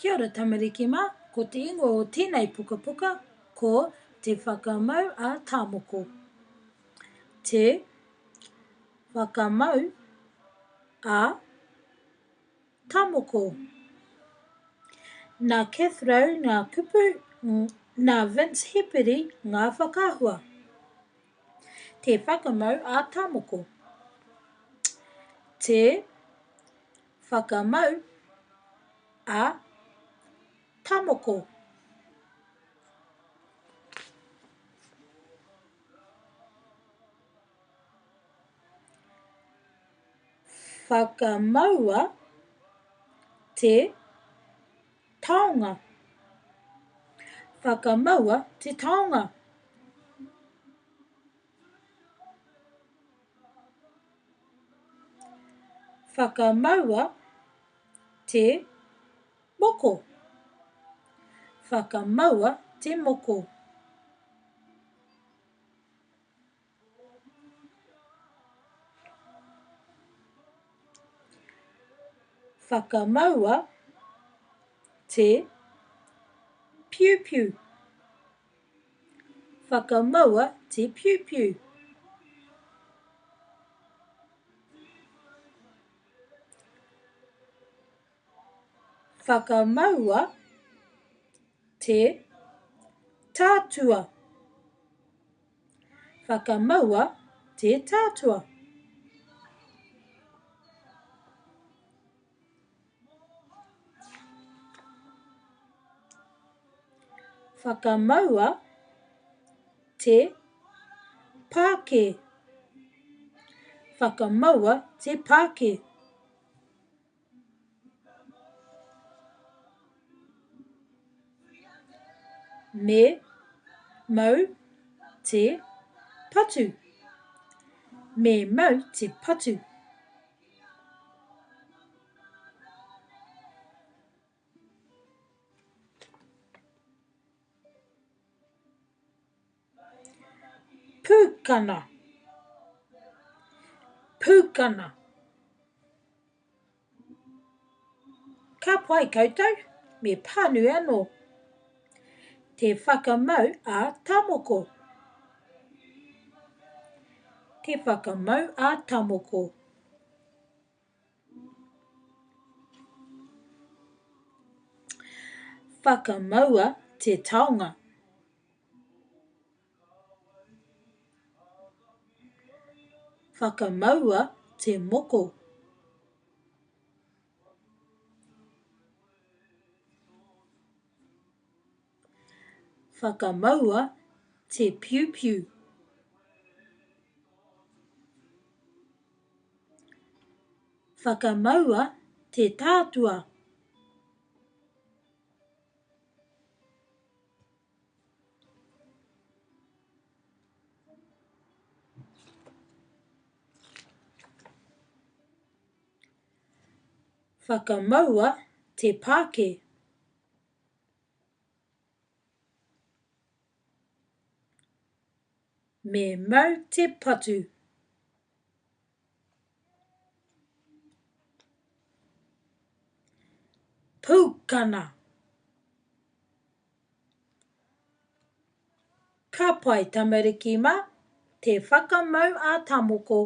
Kia ora tamariki mā, ko te ingoa o tēnei pukapuka ko Te Whakamau a Tāmoko. Te Whakamau a Tāmoko. Nā Cath Rowe ngā kupu, nā Vince Heperi ngā whakaahua. Te Whakamau a Tāmoko. Te Whakamau a Tamoko. Whakamaua te taonga. Whakamaua te taonga. Whakamaua te moko. Whakamaua te moko. Whakamaua te piupiu. Whakamaua te piupiu. Whakamaua te tātua. Whakamaua te tātua. Whakamaua te pākē. Whakamaua te pākē. Me mau te patu. Me mau te patu. Pūkana. Pūkana. Ka pai koutou, me pānui anō. Te whakamau a Tamoko. Te whakamau a Tamoko. Whakamaua te taonga. Whakamaua te moko. Whakamaua te piupiu. Whakamaua te tātua. Whakamaua te pākē. Me mau te patu. Pūkana. Ka pai tamariki mā, te whakamau a Tamoko.